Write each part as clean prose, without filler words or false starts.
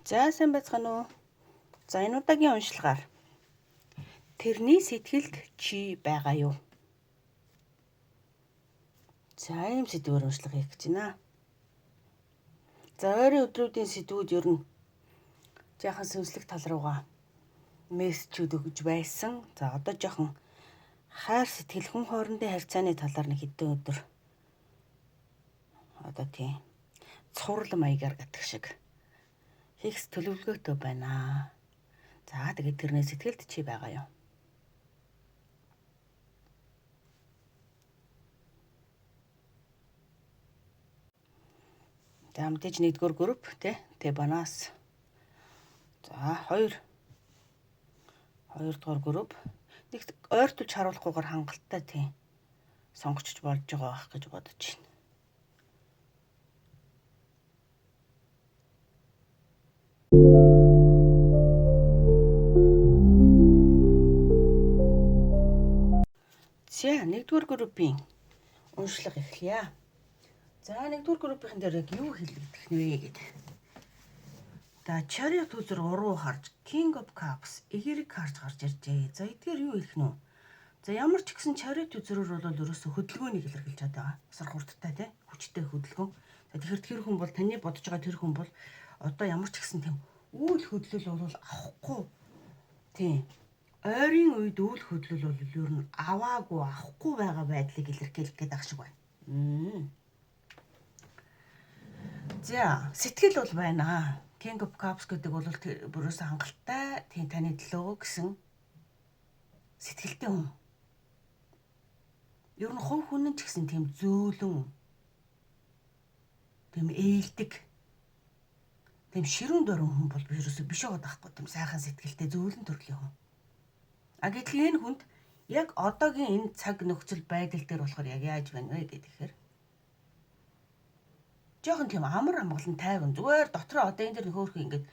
За сайн байцгаана уу? За энэ удаагийн уншлагаар тэрний сэтгэлд чи байгаа юу? За ийм сэдвээр уншлага хийх гэж байна. За ойрын өдрүүдийн сэдвүүд ер нь жаахан сүнслэг тал руугаа мессежүүд өгж байсан. За одоо жоохон хайр сэтгэл хүн хоорондын харьцааны талаар нэг хэдэн өдөр одоо тийм цуврал маягаар гэдэг шиг хийх төлөвлөгөөтэй байна. За тэгээд тэрний сэтгэлд чи байгаа юу? За мэдээж нэгдүгээр групп тий Тебанас. За хоёрдугаар групп нэг ойртуулж харуулахгүйгээр хангалттай тий сонгочж болж байгаа байх гэж бодож байна. За нэгдүгээр группийн уншлага эхлэе. За нэгдүгээр группийн дээр яг юу хэлэгдэх нь вэ гэдэг. За Chariot үзэр уруу харж King of Cups эерэг харж гарч иржээ. За эдгээр юу хэлэх нь вэ? За ямар ч гэсэн Chariot үзрээр бол ерөөсө хөдөлгөөнийг илэрхийлж байгаа. Асар хурдтай тий хүчтэй хөдөлгөөн. За тэгэхээр тэр хүн бол таны бодож байгаа тэр хүн бол одоо ямар ч гэсэн тийм үйл хөдлөл бол авахгүй. Тийм. Ойрын үед үйл хөдлөл бол ер нь аваагүй, авахгүй байгаа байдлыг илэрхийлэх гээд ах шиг байна. За, сэтгэл бол байна. King of Cups гэдэг бол бүрөөсөө хангалттай тийм таны төлөө гэсэн сэтгэлтэй хүн. Ер нь хувь хүн нь ч гэсэн тийм зөөлөн, тийм ээлдэг, тийм ширүүн дорин хүн бол ерөөсөө биш байгаа байхгүй, тийм сайхан сэтгэлтэй зөөлөн төрлийн хүн. А гэтэл энэ хүнд яг одоогийн энэ цаг нөхцөл байдал дээр болохоор яг яаж байна вэ гэхээр жоохон тийм амар амгалан тайван зүгээр дотроо одоо энэ дэр нөхөөрхөн ингээд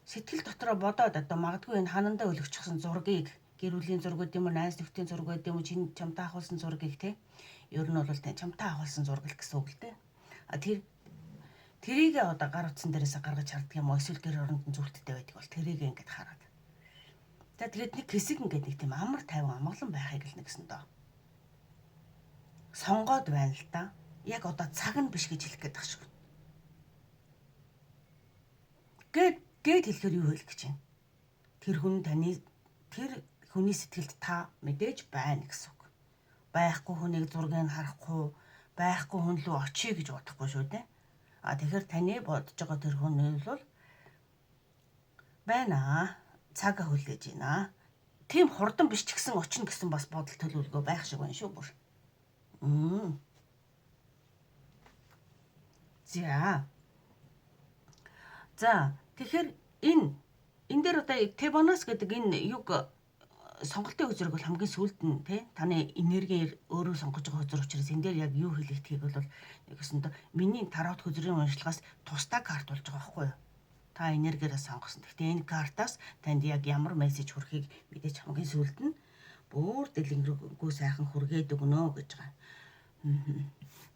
сэтгэл дотроо бодоод одоо магадгүй энэ ханандаа өлөгчихсэн зургийг гэр бүлийн зураг гэдэг юм уу, найз нөхдийн зураг гэдэг юм уу, чинь чамтай авахулсан зургийг те ер нь бол тань чамтай авахулсан зураг л гэсэн үг л те. А тэрийг одоо гар утсан дээрээс гаргаж хардаг юм уу, эсвэл гэр оронд нь зүрттэй байдаг бол тэрийг ингээд хараад. За тэгээд нэг хэсэг ингээд нэг тийм амар тайван амгалан байхыг л нэгсэн доо сонгоод байна л да. Яг одоо цаг нь биш гэж хэлэх гээд байх шиг. Гээд хэлэхээр юу хэлэх гэж байна? Тэр хүн таны тэр хүний сэтгэлд та мэдээж байна гэсэн үг. Байхгүй хүнийг зургийг харахгүй, байхгүй хүн лүү очие гэж бодохгүй шүү дээ. А тэгэхээр таны бодож байгаа тэр хүн нь бол байна. Цаг хүлээж байна. Тийм хурдан биш ч гэсэн очино гэсэн бас бодол төлөвлөгөө байх шиг байна шүү бүр. За. За тэгэхээр энэ дээр одоо Тебанас гэдэг энэ юг сонголтын хөзрийг бол хамгийн сүүлд нь тий таны энергээр өөрөө сонгож байгаа хөзөр учраас энэ дээр яг юу хэлэгдэхийг бол нэгсэндээ миний тарот хөзрийн уншлагаас тусдаа карт болж байгаа байхгүй юу? Та энергиэрээ сонгосон. Гэхдээ энэ картаас танд яг ямар мессеж хүрэхийг мэдээж хамгийн сүүлд нь бүр дэлгэрэнгүй сайхан хүргээд өгнө гэж байгаа.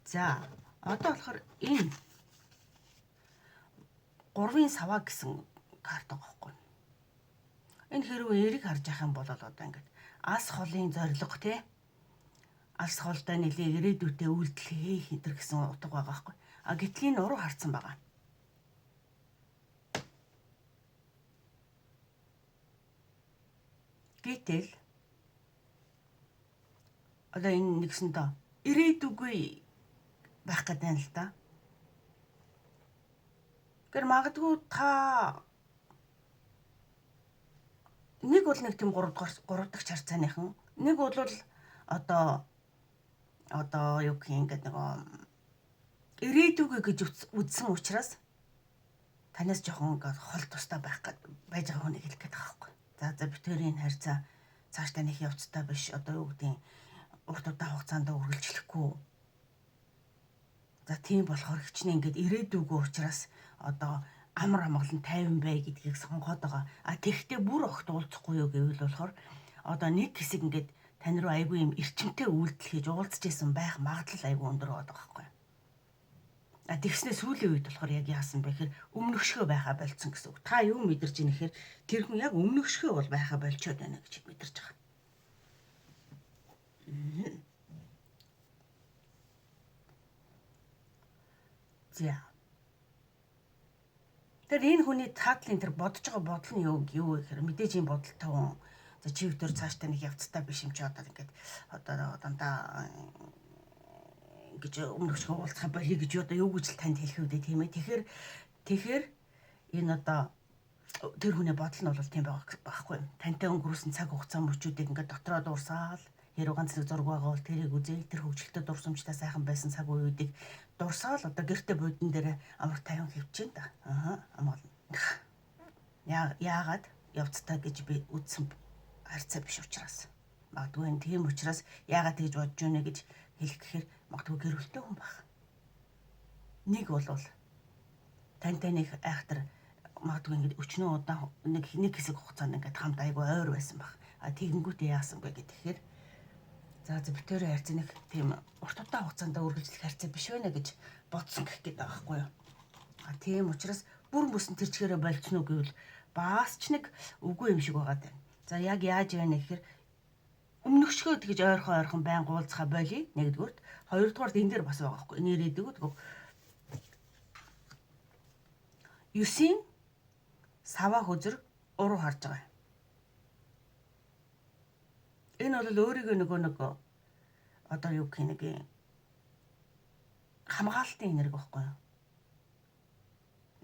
За одоо болохоор энэ 3-ын саваа гэсэн карт байгаа байхгүй юу? Энэ хэрвээ эрэг харж явах юм бол одоо ингээд алс холын зорилго тий алс холдоо нэлээ ирээдүйтэй үйлдэл хийх энэ гэсэн утга байгаа байхгүй. А гэтэл энэ уруу харцсан байгаа. Гэтэл одоо энэ нэгсэндээ ирээдүгүй байх гэдэг юм л да. Тэр магадгүй та нэг бол нэг тийм 3 дахь харьцааныхан, нэг бол одоо юу гэх юм ингээд нөгөө ирээдүгэ гэж үзсэн учраас танаас жоохон ингээд хол тустай байх гээд байж байгаа хүнийг хэлэх гээд байгаа байхгүй. За битэрийн харьцаа цааш таных явцтай биш, одоо юу гэдгийг урт удаан хугацаанд үргэлжлэхгүй. За тийм болохоор хичнээн ингээд ирээдүгөө учраас одоо амар амгалан тайван бай гэдгийг сонгоод байгаа. А тэгэхдээ бүр огт уулзахгүй юу гэвэл болохоор одоо нэг хэсэг ингээд тань руу айгүй юм эрчимтэй үйлдэл хийж уулзч исэн байх магадлал айгүй өндөр байгаа байхгүй. А тэгснээ сүүлийн үед болохоор яг яасан бэ гэхээр өмнөгшгөө байхаа болцсон гэсэн үг. Та юу мэдэрч ийн гэхээр тэр хүн яг өмнөгшгөө бол байхаа болчоод байна гэж мэдэрч байгаа. За. Тэр энэ хүний цаатлын тэр бодож байгаа бодол нь юу вэ гэхээр мэдээж ийм бодолтой хүн. За чи өдөр цаашдаа нэг явцтай биш юм чи одоо ингээд одоо дандаа гэж өмнөгчгөө уулзах болиё гэж одоо юу гэж л танд хэлэх үү тийм ээ. Тэгэхээр энэ одоо тэр хүний бодол нь бол тийм байгаа байхгүй. Тантай өнгөрүүлсэн цаг хугацаа мөчүүдийг ингээд дотроо дурсаал хэрэг ганц нэг зураг байгаа бол тэрийг үзээл тэр хөгжилтэй дурсамжтай сайхан байсан цаг үеүүдийг дурсаал одоо гэрте буудан дээр амар тайван хөвчин та. Аа амгаална. Яагаад явцтай гэж би үзсэн харьцаа биш учраас. Магадгүй энэ тийм учраас яагаад тэгж бодож байна гэж хэлэх гэхээр магадгүй гэр бүлтэй хүн байх. Нэг болвол тантай нэг айхтар магадгүй ингээд өчнөө удаан нэг хэсэг хугацаанд ингээд хамт айгүй ойр байсан байх. А тэгэнгүүтээ яасан бэ гэхээр за битэрийн харьцаа нэг тийм урт удаан хугацаанд үргэлжлэх харьцаа биш байна гэж бодсон гэх гээд байгаа байхгүй юу. А тийм учраас бүр мөсөн тэр чигээрээ болцсон уу гэвэл бас ч нэг үгүй юм шиг байгаа даа. За яг яаж байна гэхээр өмнөгшгөө тэгж ойрхон байн уулзахаа болий нэгдүгürt. Хоёрдугаарт энэ дээр бас байгаа байхгүй. Нэрээдэг үү. 9-ийн саваа хөзөр уруу харж байгаа. Энэ бол өөрийгөө нөгөө нэг одоо юу гэх нэг хамгаалтын энерги байхгүй юу?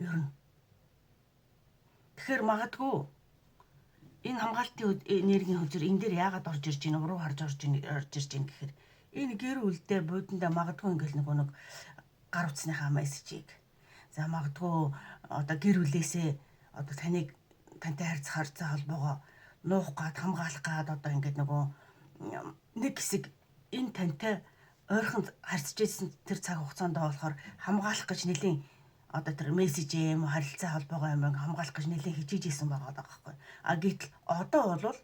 Ер нь. Тэгэхээр магадгүй энэ хамгаалтын энергийн хөзөр энэ дээр яагаад орж ирж байна? Уруу харж орж ирж байна гэхээр энэ гэр бүлдээ буудандаа магадгүй ингээл нөгөө нэг гар утасныхаа мессежийг за магадгүй одоо гэр бүлээсээ одоо таныг тантай харьцах харьцаа холбоогоо нуух гад хамгаалах гад одоо ингээд нөгөө нэг хэсэг энэ тантай ойрхон харьцаж ирсэн тэр цаг хугацаанд болохоор хамгаалах гэж нэлийн одоо тэр мессеж юм харилцаа холбоогоо юм хамгаалах гэж нэлийн хичээж исэн байгаа байхгүй. А гэтэл одоо бол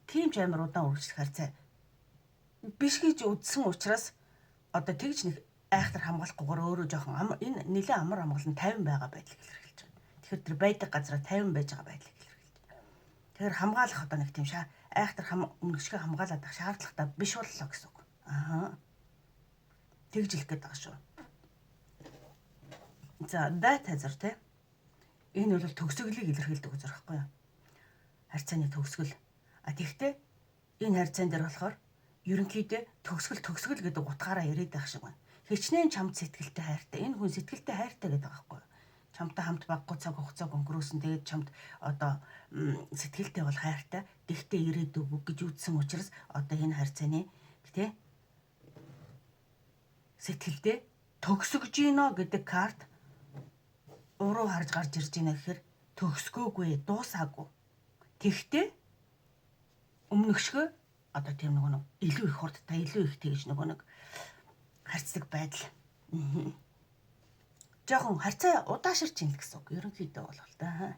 тийм ч амар удаан үргэлжлэх харьцаа биш гэж үзсэн учраас одоо тэгж нэг айхтар хамгаалахгүйгээр өөрөө жоохон энэ нэлээд амар амгалан 50 байгаа байдлыг илэрхийлж байгаа. Тэгэхээр тэр байдаг газараа 50 байж байгаа байдлыг илэрхийлж байгаа. Тэгэхээр хамгаалах одоо нэг тийм айхтар өмнөгшгөө хамгаалаад байх шаардлагатай биш боллоо гэсэн үг. Аа. Тэгж хэлэх гээд байгаа шүү. За дата зар те. Энэ бол төгсгөлийг илэрхийлдэг үзэр байхгүй юу? Харьцааны төгсгөл. А тэгвэл энэ харьцаан дээр болохоор ерөнхийдөө төгсгөл гэдэг утгаараа яриад байх шиг байна. Хичнээн чамд сэтгэлтэй хайртай. Энэ хүн сэтгэлтэй хайртай гэдэг байгаа байхгүй юу? Чамтай хамт баггүй цаг хугацааг өнгөрөөсөн. Тэгээд чамд одоо сэтгэлтэй бол хайртай. Тэгтээ ирээдүг гэж үзсэн учраас одоо энэ харьцааны тэ сэтгэлдээ төгсгөж гинэ гэдэг карт уруу харж гарч ирж байна гэхээр төгсгөөгүй, дуусаагүй. Тэгтээ өмнөгшгөө одоо тийм нөгөө нэг илүү их хурдтай, илүү их тэгж нөгөө нэг харьцдаг байдал. Жохон харьцаа удааширч ийн л гэсэн үг. Ерөнхийдөө бол л да.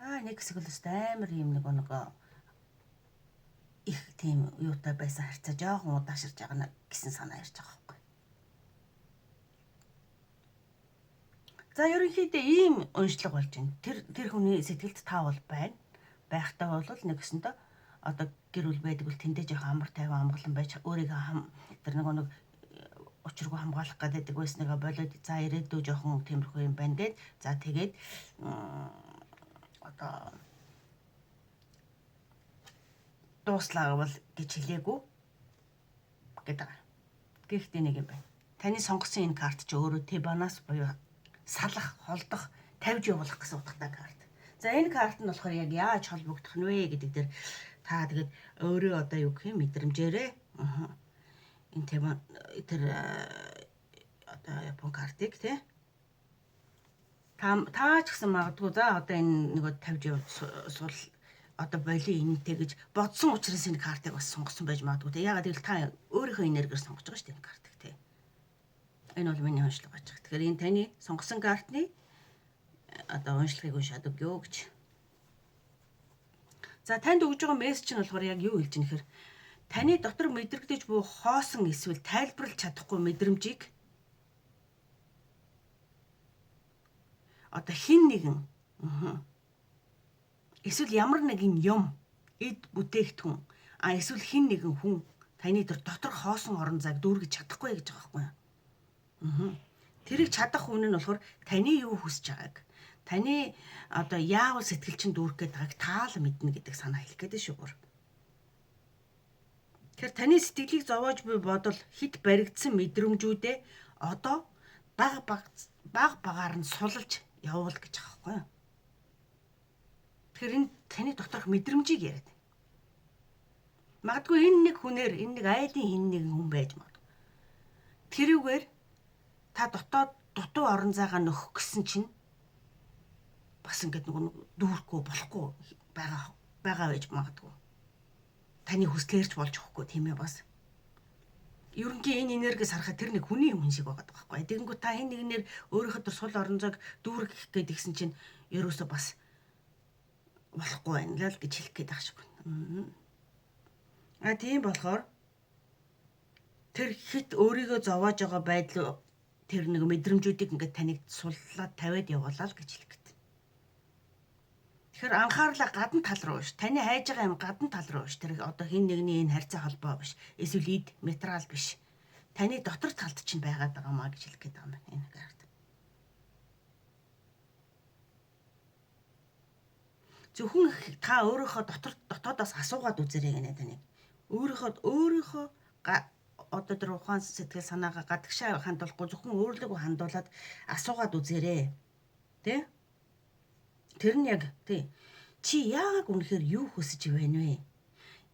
Аа нэг хэсэг л өст амар юм нөгөө нэг их тийм юутай байсан харьцаа жоохон удааширч байгаа гэсэн санаа ярьж байгаа байхгүй. За ерөнхийдөө ийм уншлага болж байна. Тэр хүний сэтгэлд та бол байна. Байхтай бол нэг гэсэндээ одоо гэр бүл байдаг бол тэндээ жоохон амар тайван амгалан байж өөрийгөө тэр нөгөө нэг учиргүй хамгаалах гэдэг байсныгаа болоод за ирээдүй жоохон тиймэрхүү юм байна гэд. За тэгээд одоо дууслаа бол гэж хэлээгүй гэдэг. Гэхдээ нэг юм байна. Таны сонгосон энэ карт чи өөрөө Тебанаас буюу салах, холдох, тавьж явуулах гэсэн утгатай карт. За энэ карт нь болохоор яг яаж холбогдох нь вэ гэдэг дээр та тэгээд өөрөө одоо юу гэх юм мэдрэмжээрээ. Энэ Тебан тэр одоо Япон картыг тий та ч гэсэн магадгүй за одоо энэ нөгөө тавьж явуул одоо боли энэтэй гэж бодсон учраас энэ картыг бас сонгосон байж магадгүй тий. Яагаад гэвэл та өөрийнхөө энергиэр сонгож байгаа шүү дээ энэ картыг тий. Энэ бол миний уншлага байж байгаа. Тэгэхээр энэ таны сонгосон картны одоо уншлагыг уншаад өгөө гэж. За танд өгж байгаа мессеж нь болохоор яг юу хэлж ийм гэхээр Таны дотор мэдрэгдэж буй хоосон эсвэл тайлбарлаж чадахгүй мэдрэмжийг одоо хин нэгэн эсвэл ямар нэгэн юм эд бүтээгдэхүүн эсвэл хин нэгэн хүн таны дотор хоосон орон зайг дүүргэж чадахгүй гэж байгаа байхгүй юу? Тэрийг чадах хүн нь болохоор таны юу хүсэж байгааг, таны одоо яавал сэтгэл чинь дүүрэх гээд байгааг таал мэднэ гэдэг санаа хэлэх гээд шүү гур. Тэгэхээр таны сэтгэлийг зовоож буй бодол хит баригдсан мэдрэмжүүдээ одоо баг багаар нь сулалж явуул гэж байгаа байхгүй юу? Тэгэхээр энэ таны доторх мэдрэмжийг яриад. Магадгүй энэ нэг хүнээр энэ нэг айлын хин нэгэн хүн байж магадгүй. Тэрүүгээр та дотоод дутуу орон зайгаа нөхөх гэсэн чинь бас ингээд нөгөө дүүрэхгүй болохгүй байгаа байж магадгүй. Таны хүслээрч болж өгөхгүй тийм ээ бас. Ерөнхий энэ энергиэс харахад тэр нэг хүний юм шиг байгаа байхгүй. Тэгэнгүүт та энэ нэгнээр өөрийнхөө төр сул орон зайг дүүргэх гээд ихсэн чинь ерөөсөө бас болохгүй байна л гэж хэлэх гээд байгаа шиг байна. А тийм болохоор тэр хит өөрийгөө зовоож байгаа байдал тэр нэг мэдрэмжүүдийг ингээд таныг суллаад тавиад явуулаа л гэж хэлэх гээд. Тэгэхээр анхаарлаа гадна тал руу биш. Таны хайж байгаа юм гадна тал руу биш. Тэр одоо хин нэгний энэ харьцаа холбоо биш. Эсвэл эд материал биш. Таны дотор талд чинь байгаад байгаа маа гэж хэлэх гээд байгаа юм байна. Энэ карт. Зөвхөн та өөрийнхөө дотоодоос асуугаад үзээрэй гэнэ таныг. Өөрийнхөө одоо тэр ухаан сэтгэл санаагаа гадагшаа хандуулахгүй зөвхөн өөрлөгөө хандуулад асуугаад үзээрэй. Тэ? Тэр нь яг тий. Чи яагаад үнэхээр юу хүсэж байна вэ?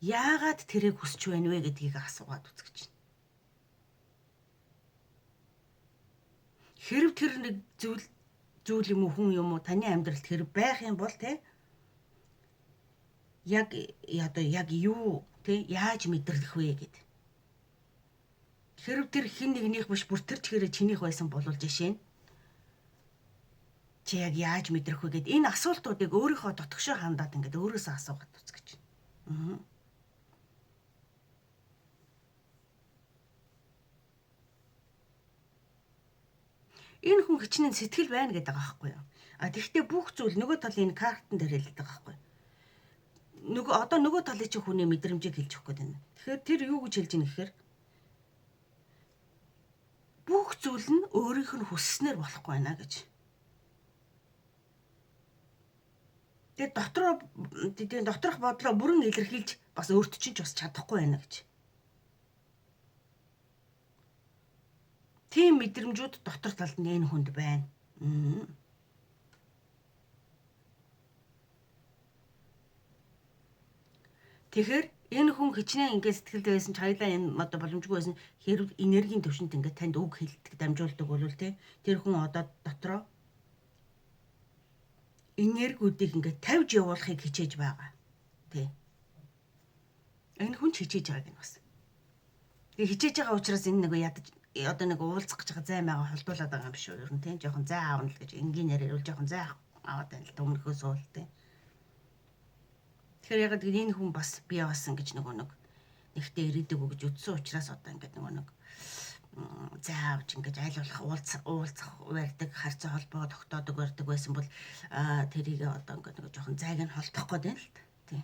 Яагаад тэрийг хүсэж байна вэ гэдгийг асуугаад үзэж байна. Хэрв тэр нэг зүйл юм уу хүн юм уу таны амьдралд хэрв байх юм бол тий. Яг одоо яг юу тий яаж мэдрэх вэ гэд. Хэрв тэр хин нэгнийх биш бүр тэр чигээрээ чинийх байсан бол жишээ нь чи яг яаж мэдрэх вэ гэд энэ асуултуудыг өөрийнхөө дотгошоо хандаад ингээд өөрөөсөө асуугаад үзэж гэж. Энэ хүн хичнээн сэтгэл байна гэдэг байгаа байхгүй юу? А тэгвэл бүх зүйл нөгөө талын энэ картан дээр хэлдэг байгаа байхгүй юу? Нөгөө талын чи хүний мэдрэмжийг хэлж өгөх гээд байна. Тэгэхээр тэр юу гэж хэлж ийн гэхээр бүх зүйл нь өөрийнх нь хүсснээр болохгүй байна гэж. Тэгээд доторх бодлоо бүрэн илэрхийлж бас өөрт чинь ч бас чадахгүй байна гэж. Тийм мэдрэмжүүд дотор талд нь энэ хүнд байна. Тэгэхээр энэ хүн хичнээн ингээд сэтгэлдээ байсан ч хоёлаа энэ одоо боломжгүй байсан хэрв энергийн төвшөнд ингээд танд үг хэлдэг дамжуулдаг бол тэ тэр хүн одоо дотроо энергиудыг ингээд тавьж явуулахыг хичээж байгаа. Тэ. Энэ хүн ч хичээж байгааг нь бас. Тэгээ хичээж байгаа учраас энэ нэг ядаж одоо нэг уулзах гэж байгаа зай маяга холдуулаад байгаа юм биш үү? Ер нь тэ жоохон зай аавна л гэж энгийнээр ярил жоохон зай аваад байна л өмнөхөөс уул тэ. Тэгэхээр яг энэ хүн бас бий болсон гэж нөгөө нэг нэгтээ ирээдэг үү гэж үдсэн учраас одоо ингээд нөгөө нэг зай авч ингээд аль болох уулзах барьдаг, харьцаа холбоо тогтоодог барьдаг байсан бол тэрийг одоо ингээд нөгөө жоохон зайг нь холдох гээд байна л тий.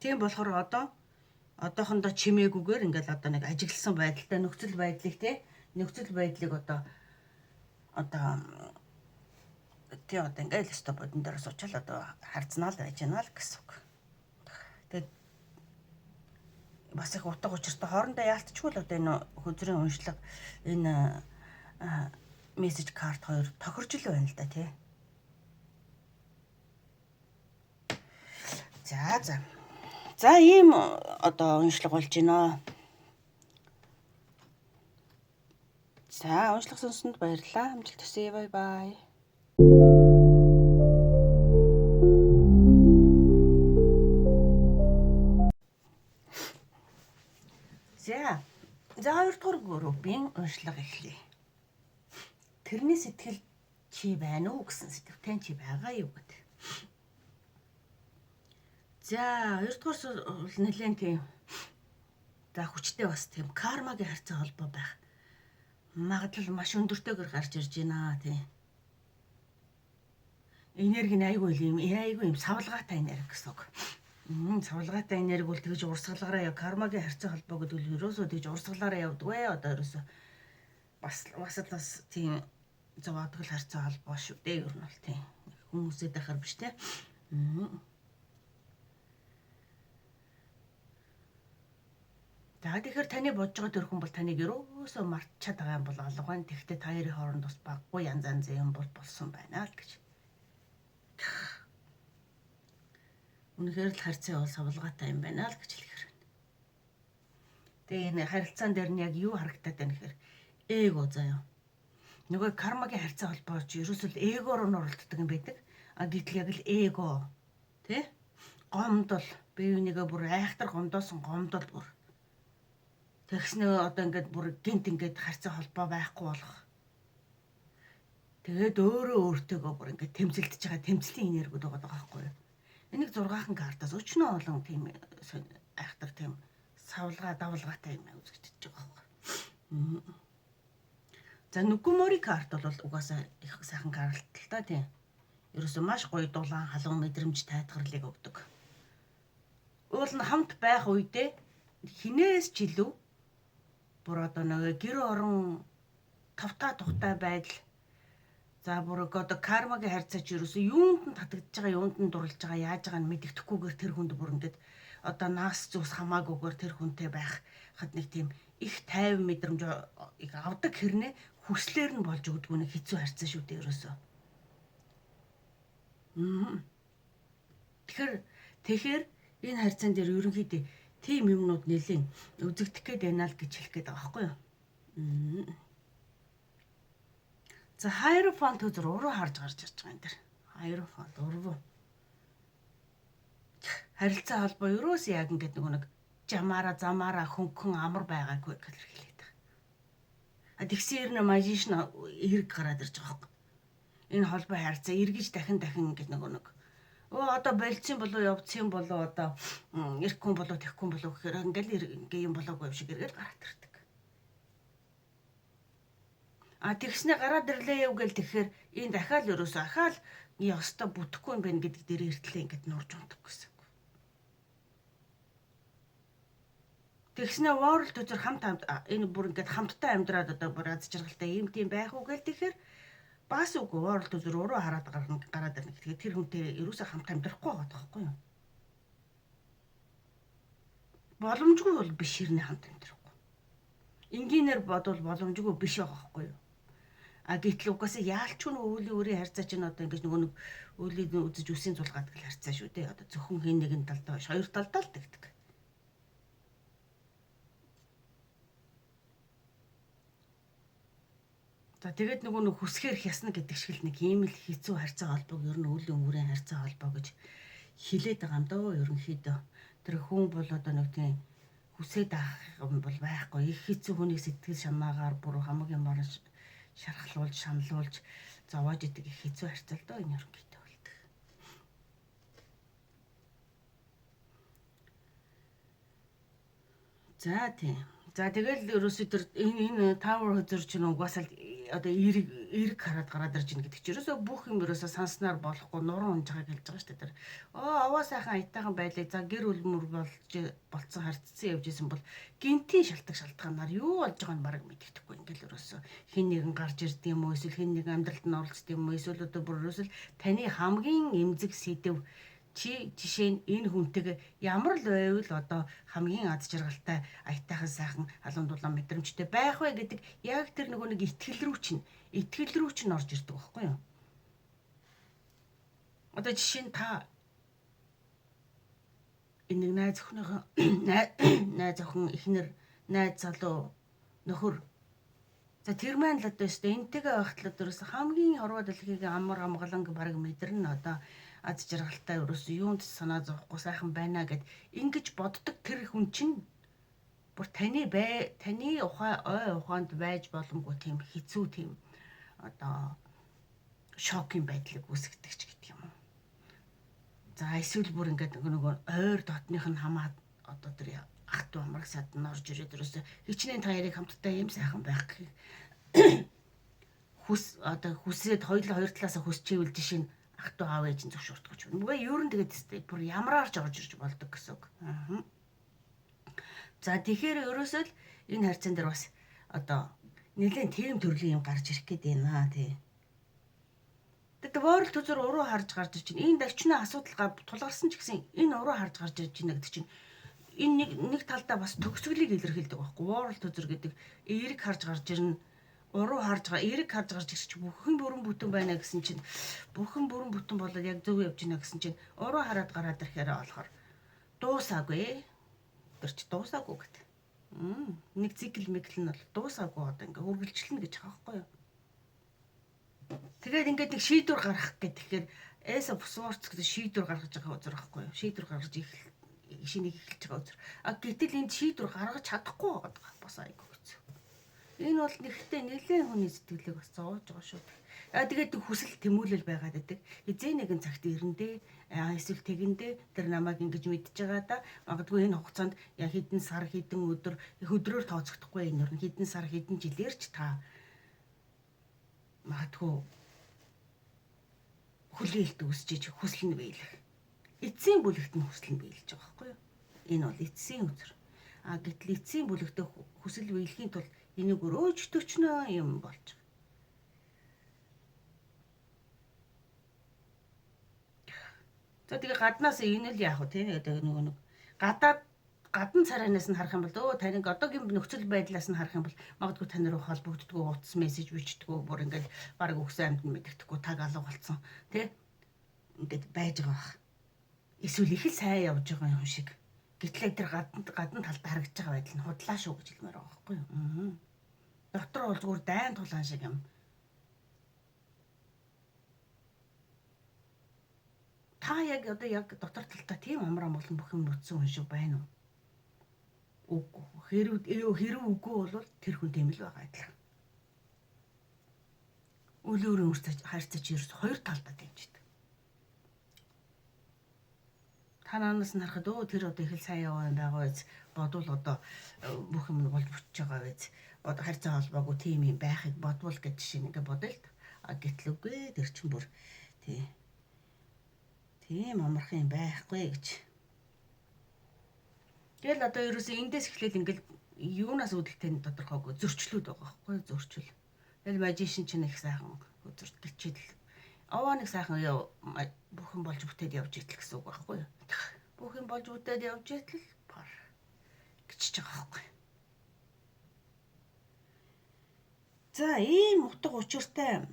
Тийм болохоор одоо одоохондоо чимээгүйгээр ингээд одоо нэг ажигласан байдалтай нөхцөл байдлыг тий нөхцөл байдлыг одоо тий одоо ингээд л өстө бодон дээр суучаал одоо харцнаа л байж гэнэ л гэсэн үг. Тэгээд бас их утга учиртай хоорондоо яалтчгүй л одоо энэ хөзрийн уншлага энэ мессеж карт хоёр тохирж л байна л да тий. За за. За ийм одоо уншлага болж байна. За уншлага сонссонд баярлалаа. Амжилт хүсье. Bye bye. За хоёрдугаар группийн уншлага эхлэе. Тэрний сэтгэл чи байна уу гэсэн сэтгэвтэй чи байгаа юу гэдэг. За, хоёрдугаар бол нэлээд тийм за хүчтэй бас тийм кармагийн харьцаа холбоо байх магадлал маш өндөртэйгээр гарч ирж байна тийм. Энерги нь айгүй юм, айгүй юм савлгаатай энерги гэсэн үг. Савлгаатай энерги бол тэгж урсгалаараа яв. Кармагийн харьцаа холбоо гэдэг нь ерөөсөө тэгж урсгалаараа явдаг вэ. Одоо ерөөсөө бас тийм зовоодгол харьцаа холбоо шүү дээ. Ер нь бол тийм. Хүмүүсээ дахаар биш те. За тэгэхээр таны бодож байгаа тэр хүн бол таныг ерөөсөө мартчихад байгаа юм бол алга байна. Тэгэхдээ та хоёрын хооронд бас баггүй янз янзын юм бол болсон байна л гэж. Үнэхээр л харьцаа бол савлгаатай юм байна л гэж хэлэхэр байна. Тэгээ энэ харилцаан дээр нь яг юу харагдаад байна гэхээр эго заяа. Нөгөө кармагийн харьцаа холбоо чи ерөөсөө л эгоор нь оролддог юм байдаг. А гэтэл яг л эго тий? Гомдол бие бинийгээ бүр айхтар гомдоосон гомдол бүр. Тэгснээ одоо ингээд бүр гинт ингээд харьцаа холбоо байхгүй болох. Тэгээд өөрөө өөртөөгөө бүр ингээд тэмцэлдэж байгаа тэмцлийн энергиуд байгаа байхгүй юу? Энийг 6хан картаас өчнөө олон тийм айхтар тийм савлгаа давлгаатай юм үзэгдэж байгаа байхгүй. За Нүкумори карт бол угаасаа их сайхан карт л та тийм. Ерөөсөө маш гоё дулаан халуун мэдрэмж тайтгарлыг өгдөг. Уул нь хамт байх үедээ хинээс ч илүү бүр одоо нэг гэр орон тавтаа тухтай байдал. За бүр одоо кармагийн харьцаа чи ерөөсөө юунд нь татагдж байгаа, юунд нь дурлж байгаа, яаж байгаа нь мэддэхгүйгээр тэр хүнд бүр ингээд одоо нас зүс хамаагүйгээр тэр хүнтэй байх хад нэг тийм их тайван мэдрэмж их авдаг хэрнээ хүслээр нь болж өгдөггүй нэг хэцүү харьцаа шүү дээ ерөөсөө. Тэгэхээр энэ харьцаан дээр ерөнхийдөө тийм юмнууд нэлийн үзэгдэх гээд байна л гэж хэлэх гээд байгаа байхгүй юу? За Hierophant үзэр уруу харж гарч ирж байгаа энэ дэр. Hierophant уруу. Харилцаа холбоо ерөөс яг ингээд нөгөө нэг жамаараа замаараа хөнгөн амар байгаагүй гэж хэлээд байгаа. А тэгсэн ирнэ magician эрг гараад ирж байгаа байхгүй. Энэ холбоо харьцаа эргэж дахин дахин ингээд нөгөө нэг одоо болцсон болов явцсан болов одоо ирэхгүй болов тэхгүй болов гэхээр ингээл ингээ юм болоогүй юм шиг эргээл гараад ирдэг. А тэгснэ гараад ирлээ юу гэл тэгэхээр энэ дахиад ерөөсөө ахаал ёстой бүтэхгүй юм байна гэдэг дээр эртлээ ингээд нурж унтах гэсэн. Тэгснэ World үзэр хамт энэ бүр ингээд хамттай амьдраад одоо бүр аз жаргалтай ийм тийм байх уу гэл тэгэхээр бас үгүй World үзэр уруу хараад гараад ирнэ. Тэгэхээр тэр хүнтэй ерөөсөө хамт амьдрахгүй байгаа байхгүй юу? Боломжгүй бол биш хэрнээ хамт амьдрахгүй. Энгийнээр бодвол боломжгүй биш байгаа байхгүй юу? А гэтэл угаасаа яалчгүй нь өвлийн өрийн харьцаа чинь одоо ингэж нөгөө нэг өвлийн үзэж үсийн зулгаадаг л харьцаа шүү дээ. Одоо зөвхөн хин нэгэн талдаа биш, хоёр талдаа л тэгдэг. За тэгээд нөгөө нэг хүсгээр хясна гэдэг шиг л нэг ийм л хэцүү харьцаа холбоог ер нь өвлийн өрийн харьцаа холбоо гэж хилээд байгаа юм дөө ерөнхийдөө. Тэр хүн бол одоо нэг тийм хүсээд авах юм бол байхгүй. Их хэцүү хүнийг сэтгэл шамаагаар бүр хамаг юмар шархлуулж, шаналуулж зовоож идэг их хэцүү харьцаа л дөө энэ ерөнхийдөө болдог. За тийм. За тэгэл ерөөсөө тэр энэ Tower хөзөр чинь угаасаа одоо эрг хараад гараад ирж ийн гэдэг чинь ерөөсөө бүх юм ерөөсөө санснаар болохгүй нуруу унж байгааг хэлж байгаа шүү дээ тэр. Аваа сайхан аятайхан байлаа. За гэр бүл мөр болж болцсон харцсан явж исэн бол гинтийн шалтгаан шалтгаанаар юу болж байгааг нь бараг мэддэхгүй ингээл ерөөсөө хин нэгэн гарч ирд юм уу эсвэл хин нэгэн амьдралд нь оролцд юм уу эсвэл одоо бүр ерөөсөө таны хамгийн эмзэг сэдэв чи жишээ нь энэ хүнтэйгээ ямар л байвал одоо хамгийн аз жаргалтай аятайхан сайхан халуун дулаан мэдрэмжтэй байх вэ гэдэг яг тэр нөгөө нэг итгэл рүү чинь орж ирдэг байхгүй юу? Одоо жишээ нь та энэ нэг найз охиныхоо найз охин эхнэр найз залуу нөхөр за тэр маань л одоо өстой энтэйгээ байхад л одоо хамгийн хорвоо дэлхийг амар амгалан бараг мэдэрнэ одоо аз жаргалтай ерөөсөө юунд санаа зовхгүй сайхан байна гэд ингэж боддог тэр хүн чинь бүр таны ухаан ой ухаанд байж боломгүй тийм хэцүү тийм одоо шокийн байдлыг үүсгэдэг ч гэдэг юм уу. За эсвэл бүр ингээд нөгөө ойр дотных нь хамаад одоо тэр ах トゥ амраг садан орж ирээд ерөөсө хичнээн та хоёрыг хамтдаа юм сайхан байх гэх хүс одоо хүсээд хоёул хоёр талаасаа хүсчээвэл жишээ нь ах トゥ аав ээж нь зөвшөөрдөг ч юм. Үгүй ер нь тэгээд тест бүр ямараар ч орж ирж болдог гэсэн үг. Аа. За тэгэхээр ерөөсөө л энэ харьцаан дээр бас одоо нэлээд тийм төрлийн юм гарч ирэх гээд байна тий. Тэгээд воорл төзөр уруу харж гарч ирж байна. Энэ давчны асуудал тулгарсан ч гэсэн энэ уруу харж гарч ирж байна гэдэг чинь энэ нэг нэг талдаа бас төгсгөлийг илэрхийлдэг байхгүй. Воорл төзөр гэдэг эерэг харж гарч ирнэ. Уруу харж эерэг харж гарч ирэх чинь бүхэн бүрэн бүтэн байна гэсэн чинь бүхэн бүрэн бүтэн болоод яг зөв явж байна гэсэн чинь уруу хараад гараад ирэхээр болохоор дуусаагүй. Тэр чи дуусаагүй гэдэг. Нэг цикл микл нь бол дуусаагүй одоо ингээ үргэлжлэнэ гэж байгаа байхгүй юу? Тэгээд ингээд нэг шийдвэр гаргах гэх тэгэхээр Ace of Swords гэдэг шийдвэр гаргаж байгаа үзэр байхгүй юу? Шийдвэр гаргаж шинийг эхэлж байгаа үзэр. А гэтэл энд шийдвэр гаргаж чадахгүй байгаа бас айгүй хэцүү. Энэ бол нэгтээ нэлээд хүний сэтгэлийг бас зовоож байгаа шүү. А тэгээд хүсэл тэмүүлэл байгаад байдаг. Хизээ нэгэн цагт ирэндээ эсвэл тэгэндээ тэр намайг ингэж мэдж байгаа да. Магадгүй энэ хугацаанд я хэдэн сар хэдэн өдөр өдрөөр тооцогдохгүй энэ өрн хэдэн сар хэдэн жилээр ч та магадгүй хүлээлт үүсчиж хүсэл нь биелэх. Эцсийн бүлэгт нь хүсэл нь биелж байгаа байхгүй юу? Энэ бол эцсийн үзэр. А гэтэл эцсийн бүлэгтээ хүсэл биелэхийн тулд энийг өрөөж төчнөө юм болж байгаа. За тэгээ гаднаас энэ л яах вэ те нөгөө нэг гадаад гадна царайнаас нь харах юм бол өө таныг одоогийн нөхцөл байдлаас нь харах юм бол магадгүй тань руу холбогддгоо утас мессеж бичдэггүй бүр ингээд баг өгсөн амьд нь мэддэхгүй таг алга болцсон тий ингээд байж байгаа бах. Эсвэл их л сайн явж байгаа юм шиг. Гэтэл тэр гадна талд харагдаж байгаа байдал нь худлаа шүү гэж хэлмээр байгаа байхгүй юу? Дотор бол зүгээр дайн тулаан шиг юм. Та яг одоо яг дотор талдаа тийм амар амгалан бүх юм нүцсэн хүн шиг байна уу? Үгүй. Хэрв үгүй бол тэр хүн тийм л байгаа адилхан. Үл өөрийн харьцаж ерөөс хоёр талдаа дэмждэг. Та наанаас нь харахад өө тэр одоо их л сайн яваа юм байгаа биз бодвол одоо бүх юм болж бүтэж байгаа биз одоо харьцаа холбоогүй тийм юм байхыг бодвол гэж жишээ нь ингээ бодъё л. А гэтэл үгүй тэр чинь бүр тий тийм амархан юм байхгүй гэж. Тэгэл одоо ерөөсөө эндээс эхлээл ингээл юунаас үүдэлтэй нь тодорхойгүй зөрчлүүд байгаа байхгүй зөрчил. Тэгэл magician чинь их сайхан зөрчил. Овоо нэг сайхан бүх юм болж бүтээд явж итэл гэсэн үг байхгүй юу? Бүх юм болж бүтээд явж итэл пар гэчиж байгаа байхгүй. За ийм утга учиртай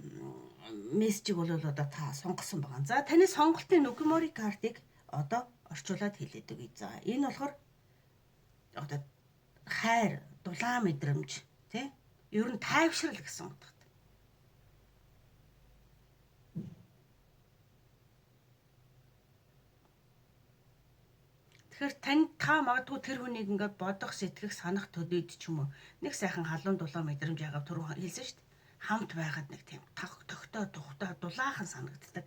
мессежийг бол одоо та сонгосон байгаа. За таны сонголтын Нүкмори картыг одоо орчуулад хэлээд өгье. За энэ болохоор одоо хайр, дулаан мэдрэмж тий? Ер нь тайвшрал гэсэн утгатай. Тэгэхээр тань та магадгүй тэр хүнийг ингээд бодох, сэтгэх, санах төдийд ч юм уу нэг сайхан халуун дулаан мэдрэмж ягаад түрүү хэлсэн шүү дээ. Хамт байгаад нэг тийм тогтой, тухтай, дулаахан санагддаг.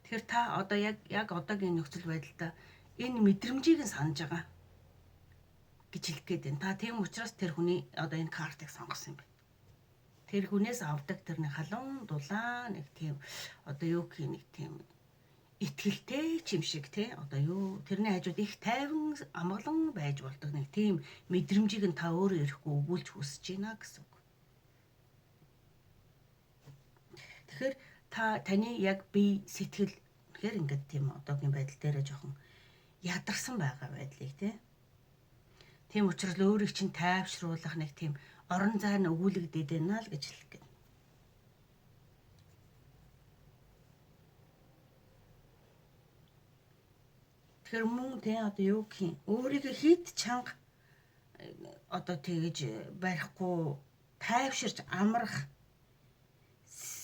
Тэгэхээр та одоо яг одоогийн нөхцөл байдалд энэ мэдрэмжийг нь санаж байгаа гэж хэлэх гээд байна. Та тийм учраас тэр хүний одоо энэ картыг сонгосон юм байна. Тэр хүнээс авдаг тэр нэг халуун дулаан нэг тийм одоо юу гэх нэг тийм итгэлтэй ч юм шиг тий одоо юу тэрний хажууд их тайван амгалан байж болдог нэг тийм мэдрэмжийг нь та өөрөө ирэхгүй өгүүлж хүсэж байна гэсэн үг. Тэгэхээр та таны яг бие сэтгэл үнэхээр ингээд тийм одоогийн байдал дээрээ жоохон ядарсан байгаа байдлыг тий. Тийм учраас өөрийг чинь тайвшруулах нэг тийм орон зай нь өгүүлэгдээд байна л гэж хэлэх гээд. Тэгэхээр мөн тий одоо юу гэх юм өөрийгөө хит чанга одоо тэгэж барихгүй тайвширч амрах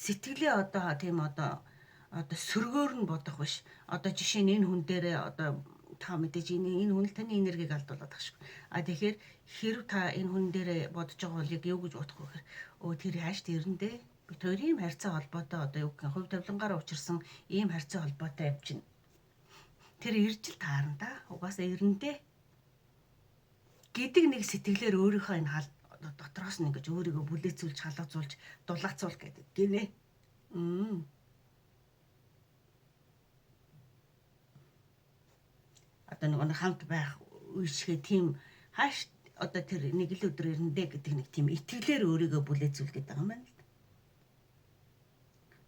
сэтгэлээ одоо тийм одоо сөргөөр нь бодох биш. Одоо жишээ нь энэ хүн дээрээ одоо та мэдээж энэ хүн л таны энергийг алдуулаад байгаа шүү. А тэгэхээр хэрв та энэ хүн дээрээ бодож байгаа бол яг юу гэж бодох вэ гэхээр өө тэр хааш тэрэндээ би Бид хоёр ийм харьцаа холбоотой одоо юу гэх юм хувь тавилангаараа учирсан ийм харьцаа холбоотой юм чинь. Тэр ирж л таарна да. Угаасаа ирэндээ гэдэг нэг сэтгэлээр өөрийнхөө энэ хал дотроос нь ингэж өөрийгөө бүлээцүүлж, халаацуулж, дулаацуул гэдэг гинэ. Одоо нэг хамт байх үе шигээ тийм хааш одоо тэр нэг л өдөр ирэндээ гэдэг нэг тийм итгэлээр өөрийгөө бүлээцүүлэх гэдэг юм байна л да.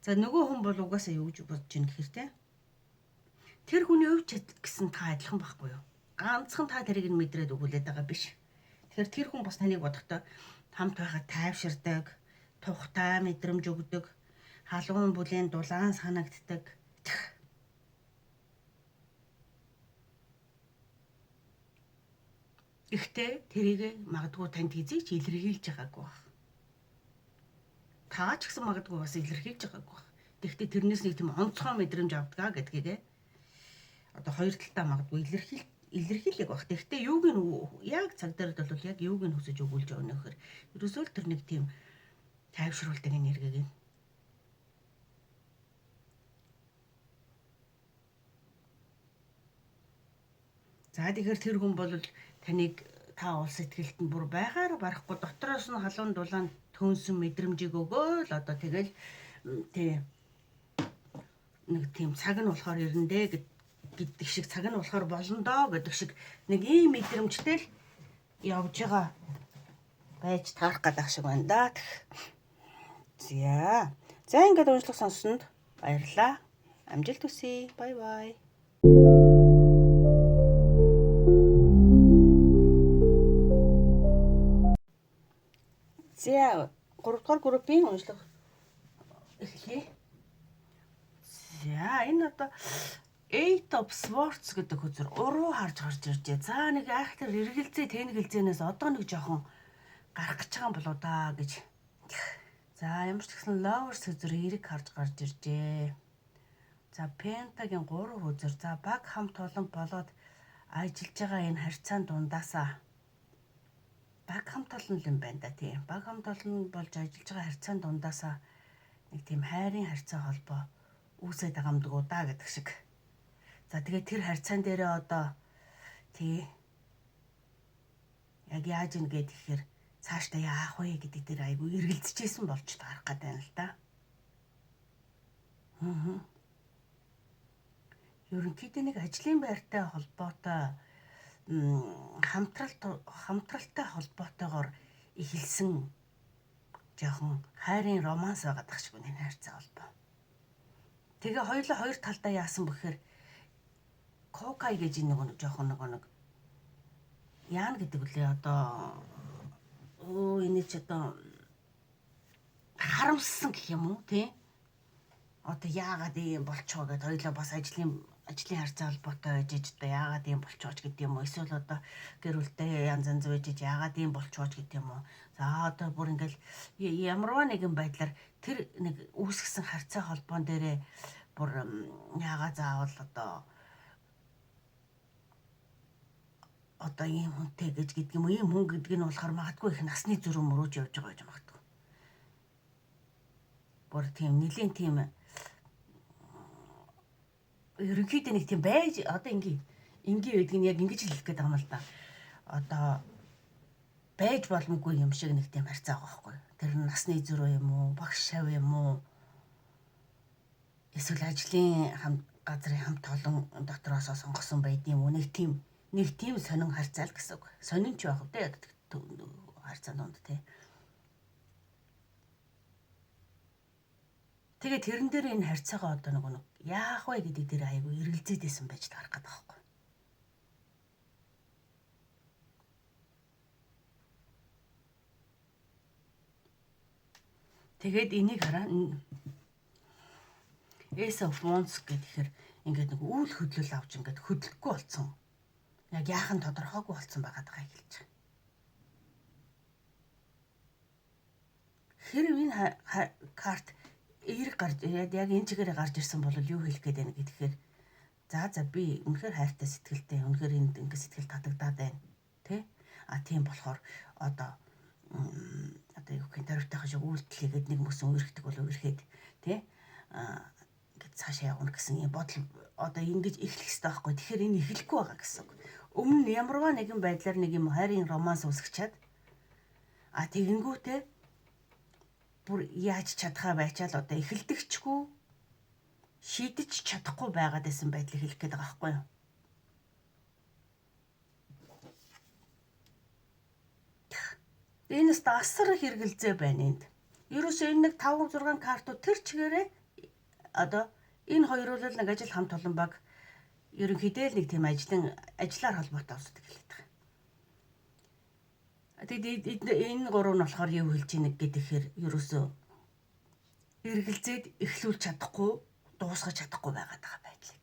За нөгөө хүн бол угаасаа юу гэж бодож ийн гэхэр те. Тэр хүний өв чад гэсэн та адилхан байхгүй юу? Ганцхан та тэрийг нь мэдрээд өгүүлээд байгаа биш. Тэгэхээр тэр хүн бас таныг бодохдоо хамт байхад тайвширдаг, тухтай мэдрэмж өгдөг, халуун бүлээн дулаан санагддаг. Гэхдээ тэрийг магадгүй танд хэзээ ч илэрхийлж байгаагүй байх. Та ч гэсэн магадгүй бас илэрхийлж байгаагүй байх. Тэгэхдээ тэрнээс нэг тийм онцгой мэдрэмж авдгаа гэдгийг одоо хоёр талдаа магадгүй илэрхийлэх байх. Тэгэхдээ юуг нь яг цаг дээр бол яг юуг нь хүсэж өгүүлж явна гэхээр ерөөсөө л тэр нэг тийм тайвшруулдаг энергийг нь. За тэгэхээр тэр хүн бол таныг та улс сэтгэлд нь бүр байгаар барахгүй дотроос нь халуун дулаан төөнсөн мэдрэмжийг өгөөл одоо тэгэл тий нэг тийм цаг нь болохоор ирэндээ гэдэг шиг цаг нь болохоор болно доо гэдэг шиг нэг ийм мэдрэмжтэй л явж байгаа байж таарах гэдэг шиг байна да. За. За ингээд уншлах сонссонд баярлалаа. Амжилт хүсье. Bye bye. За 3 дугаар группийн уншлага эхлэе. За энэ одоо Eight of Swords гэдэг хөзөр уруу харж гарч иржээ. За нэг айхтар эргэлзээ тэнэгэлзээнээс одоо нэг жоохон гарах гэж байгаа юм болоо да гэж. За ямар ч гэсэн Lovers хөзөр эерэг харж гарч иржээ. За Pentagon 3 хөзөр. За баг хамт олон болоод ажиллаж байгаа энэ харьцаан дундаасаа баг хамт олон юм байна да тийм. Баг хамт олон болж ажиллаж байгаа харьцаан дундаасаа нэг тийм хайрын харьцаа холбоо үүсээд байгаа юм дгүү да гэдэг шиг. За тэгээд тэр харьцаан дээрээ одоо тий яг яаж ийн гээд ихээр цаашдаа яах вэ гэдэг дээр айгүй эргэлзэжсэн болж таарах гэдэг юм л да. Ерөнхийдөө нэг ажлын байртай холбоотой хамтралтай холбоотойгоор эхэлсэн жоохон хайрын романс байгаад тах шиг байна энэ харьцаа холбоо. Тэгээ хоёулаа хоёр талдаа яасан бэхээр кокай гэж энэ нэг жоохон нэг яана гэдэг үлээ одоо энэ ч одоо харамссан гэх юм уу тий? Одоо яагаад ийм болчихоо гэд хоёулаа бас ажлын харьцаа холбоотой байж иж одоо яагаад ийм болчихоо ч гэдэг юм уу? Эсвэл одоо гэр бүлтэй янз янз байж иж яагаад ийм болчихоо ч гэдэг юм уу? За одоо бүр ингээл ямарваа нэгэн байдлаар тэр нэг үүсгэсэн харьцаа холбоон дээрээ бүр яагаад заавал одоо ийм хүнтэй гэж гэдэг юм уу? Ийм хүн гэдэг нь болохоор магадгүй их насны зөрүү мөрөөж явж байгаа гэж магадгүй. Бүр тийм нэлийн тийм ерөнхийдөө нэг тийм байж одоо ингийн байдаг нь яг ингэж хэлэх гээд байгаа юм л да. Одоо байж боломгүй юм шиг нэг тийм харьцаа байгаа байхгүй. Тэр нь насны зөрүү юм уу, багш шав юм уу? Эсвэл ажлын газрын хамт олон дотроосоо сонгосон байдсан юм уу? Нэг тийм сонин харьцаа л гэсэн үг. Сонин ч байх үү харьцаан донд тий. Тэгээ тэрэн дээр энэ харьцаагаа одоо нэг яах вэ гэдэг дээр айгүй эргэлзээд исэн байж таарах гэдэг байхгүй. Тэгээд энийг хараа Ace of Wands гэхээр ингээд нэг үйл хөдлөл авч ингээд хөдлөхгүй болсон. Яг яахан тодорхойгүй болсон байгаад байгааг хэлж байгаа. Хэрв энэ карт эерэг гарч яг энэ чигээр гарч ирсэн бол юу хэлэх гээд байна гэхээр за би үнэхээр хайртай сэтгэлтэй үнэхээр энд ингэ сэтгэл татагдаад байна тий. А тийм болохоор одоо Одоо юу гэх юм дөрвтайхан шиг үйлдэл хийгээд нэг мөсөн үерхдэг бол үерхэд тий ингээд цаашаа явна гэсэн юм бодол одоо ингэж эхлэх хэрэгтэй байхгүй. Тэгэхээр энэ эхлэхгүй байгаа гэсэн үг. Өмнө нь ямарваа нэгэн байдлаар нэг юм хайрын романс үүсгэчихэд тэгэнгүүтээ бүр яаж чадхаа байчаал одоо эхэлдэгчгүй шийдэж чадахгүй байгаад байсан байдлыг хэлэх гээд байгаа байхгүй юу? Энэс асар хэрэгэлзээ байна энд. Ерөөсөө энэ нэг 5 6 картууд тэр чигээрээ одоо энэ хоёр бол нэг ажил хамт олон баг ерөнхийдөө л нэг тийм ажиллаар холбоотой улсууд хэлээд байгаа. Тэгээд энэ гурав нь болохоор юу хэлж ийнэ гэхээр ерөөсөө эргэлзээд эхлүүлж чадахгүй, дуусгаж чадахгүй байгаад байгаа байдлыг.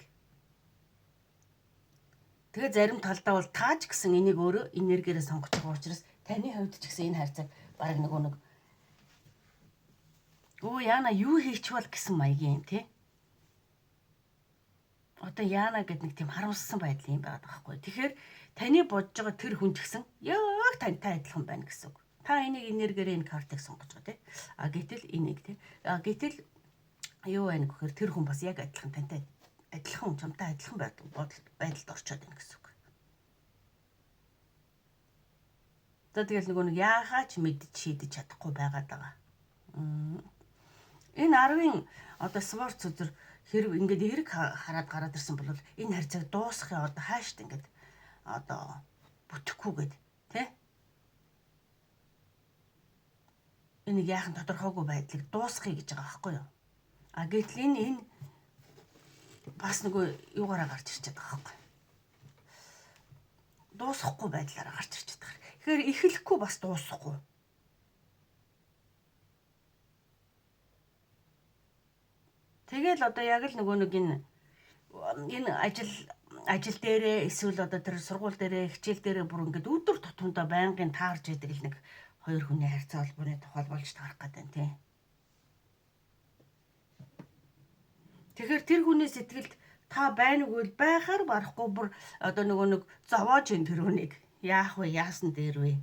Тэгээ зарим талдаа бол тааж гэсэн энийг өөрөө энергиэрээ сонгож байгаа учраас таны хувьд ч гэсэн энэ харьцааг бараг нөгөө нэг яана юу хийчвэл гэсэн маягийн юм тий. Одоо яана гэд нэг тийм харамссан байдал юм байгаад байгаа байхгүй. Тэгэхээр таны бодож байгаа тэр хүн ч гэсэн яг тантай адилхан байна гэсэн үг. Та энийг энергиэрээ энэ картыг сонгож байгаа тий. А гэтэл энийг тий. А гэтэл юу байна гэхээр тэр хүн бас яг адилхан тантай адилхан чамтай адилхан байдалд орчоод байна гэсэн үг. За тэгэл нөгөө нэг яахаа ч мэдж шийдэж чадахгүй байгаад байгаа. Энэ 10-ын одоо спорт зүзэр хэрэг ингээд эрг хараад гараад ирсэн бол энэ харьцааг дуусгахын одоо хаашд ингээд одоо бүтэхгүйгээд тий энийг яахан тодорхойгүй байдлыг дуусгая гэж байгаа байхгүй юу? А гэтэл энэ бас нөгөө юугаараа гарч ирчээд байгаа байхгүй. Дуусгахгүй байдлаараа гарч ирчээд байгаа. Тэгэхээр эхлэхгүй бас дуусахгүй. Тэгэл одоо яг л нөгөө нэг энэ ажил дээрээ эсвэл одоо тэр сургууль дээрээ хичээл дээрээ бүр ингээд өдөр тутамдаа байнгын таарч идэг л нэг хоёр хүний харьцаа холбооны тухай болж таарах гэдэг юм тий. Тэгэхээр тэр хүний сэтгэлд та байна уу гэвэл байхаар барахгүй бүр одоо нөгөө нэг зовоож ин тэр хүнийг яах вэ яасан дээр вэ?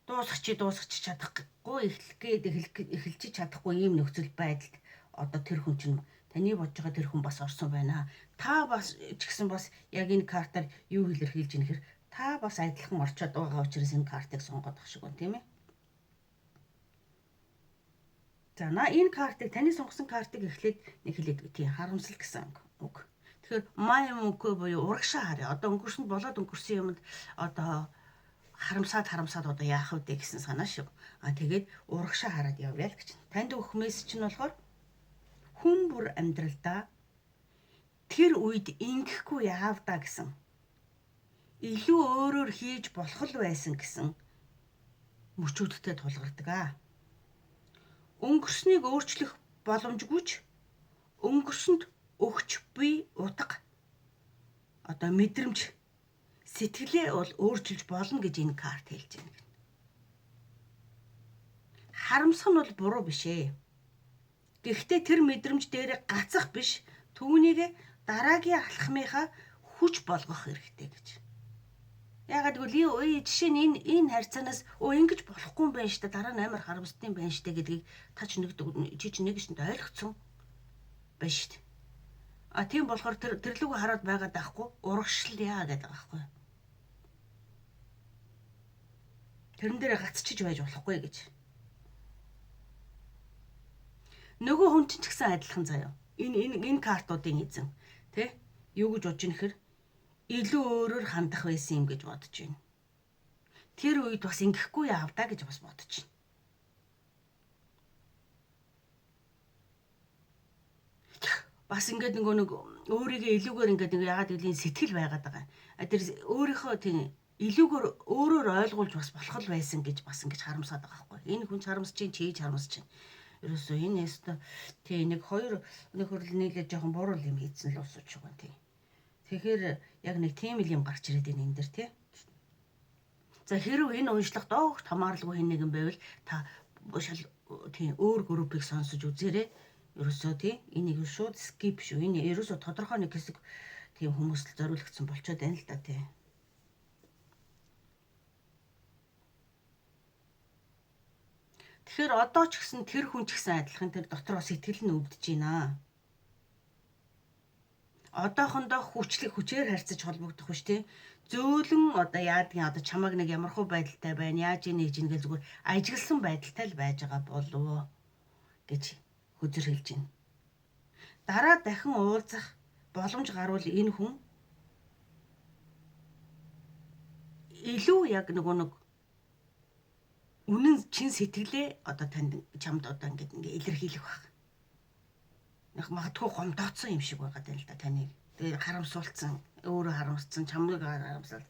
Дуусгах чи чадахгүй эхлэх гээд эхэлж чадахгүй ийм нөхцөл байдалд одоо тэр хүн чинь таны бодож байгаа тэр хүн бас орсон байна. Та бас ч гэсэн бас яг энэ картаар юу илэрхийлж ийм гэхээр та бас адилхан орчоод байгаа учраас энэ картыг сонгоод ах шиг байна тийм ээ. За энэ картыг таны сонгосон картыг эхлээд нэг хэлээд тийм харамсал гэсэн үг. Тэгэхээр май мөнгө буюу урагшаа харъя. Одоо өнгөрсөнд болоод өнгөрсөн юмд одоо харамсаад одоо яах вэ гэсэн санаа шүү. А тэгээд урагшаа хараад явъя л гэж. Танд өгөх мессеж нь болохоор хүн бүр амьдралдаа тэр үед ингэхгүй яав да гэсэн. Илүү өөрөөр хийж болох л байсан гэсэн мөчүүдтэй тулгардаг аа. Өнгөрснийг өөрчлөх боломжгүй ч өнгөрсөнд өгч буй утга одоо мэдрэмж сэтгэлээ бол өөрчилж болно гэж энэ карт хэлж байна. Харамсах нь бол буруу биш ээ. Гэхдээ тэр мэдрэмж дээр гацах биш, түүнийг дараагийн алхмынхаа хүч болгох хэрэгтэй гэж. Яагаад гэвэл жишээ нь энэ харьцаанаас ингэж болохгүй юм байна штэ, дараа нь амар харамсдсан байна штэ гэдгийг та ч нэг чи ч нэг шинэ ойлгоцсон байна штэ. А тийм болохоор тэрлүүг хараад байгаад байхгүй урагшлая гэдэг байгаа байхгүй. Тэрэн дээр гацчиж байж болохгүй гэж. Нөгөө хүн чинь ч гэсэн адилхан заяа. Энэ картуудын эзэн тий юу гэж бодож ийн гэхээр илүү өөрөөр хандах байсан юм гэж бодож байна. Тэр үед бас ингэхгүй яав да гэж бас бодож байна. Бас ингээд нөгөө нэг өөрийгөө илүүгээр ингээд нэг ягаад гэвэл энэ сэтгэл байгаад байгаа. А тэр өөрийнхөө тийм илүүгээр өөрөөр ойлгуулж бас болох л байсан гэж бас ингэж харамсаад байгаа байхгүй. Энэ хүн ч харамсаж чинь, чи ч харамсаж чинь. Ерөөсөө энэ яста тий нэг хоёр нэг хөрөл нийлээд жоохон буруу юм хийцэн л усууч байгаа тий. Тэгэхээр яг нэг тийм л юм гарч ирээд байна энэ дэр тий. За хэрв энэ уншлах доогт хамааралгүй хэн нэгэн байвал та шал тий өөр группийг сонсож үзээрэй. Ерөөсөө тий энийг шууд skip шүү. Энэ ерөөсөө тодорхой нэг хэсэг тийм хүмүүст зориулагдсан болчоод байна л да тий. Тэгэхээр одоо ч гэсэн тэр хүн ч гэсэн адилхан тэр дотроо сэтгэл нь өвдөж байна. Одоохондоо хүчлэг хүчээр харьцаж холбогдох биш тий. Зөөлөн одоо яадгийн одоо чамаг нэг ямархуу байдалтай байна, яаж ийн гэж ингээл зүгээр ажигласан байдалтай л байж байгаа болов гэж хөзөр хэлж байна. Дараа дахин уулзах боломж гарвал энэ хүн илүү яг нөгөө нэг үнэн чин сэтгэлээ одоо танд чамд одоо ингээд ингээ илэрхийлэх байх. Нэг магадгүй гомдооцсон юм шиг байгаа даа л да таныг. Тэгээ харамсуулсан, өөрөө харамссан, чамныг харамсаад.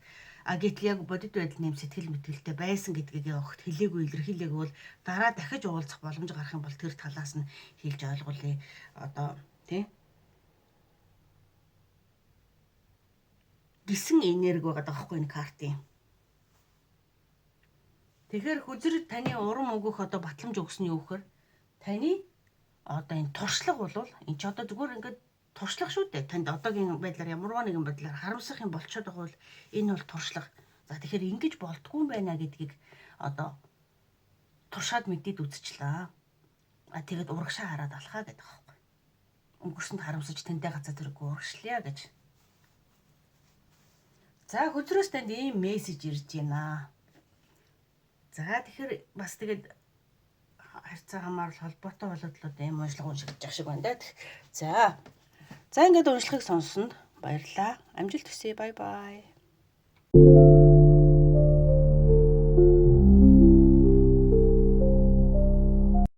А гэтэл яг бодит байдал нэм сэтгэл мэтгэлтэй байсан гэдгийг огт хэлээгүй илэрхийлээгүй бол дараа дахиж уулзах боломж гарах юм бол тэр талаас нь хэлж ойлгуулъя. Одоо тий гисэн энерги байгаа даахгүй энэ картын. Тэгэхээр хөзөр таны урам өгөх одоо батламж өгсөн нь юу гэхээр таны одоо энэ туршлага бол энэ ч одоо зүгээр ингээд туршлага шүү дээ. Танд одоогийн байдлаар ямарваа нэгэн байдлаар харамсах юм болчиход байгаа бол энэ бол туршлага. За тэгэхээр ингэж болдгүй юм байна гэдгийг одоо туршаад мэдээд үзчихлээ. А тэгээд урагшаа хараад алхаа гэдэг аахгүй. Өнгөрсөнд харамсаж тантай гацаа тэргүй урагшлая гэж. За хөзрөөс танд ийм мессеж ирж байна. За тэгэхээр бас тэгээд харьцаа хамаарал холбоотой болоод л одоо ийм уншлага уншигдаж ах шиг байна да. За. За ингээд уншлагыг сонссонд баярлалаа. Амжилт хүсье. Bye bye.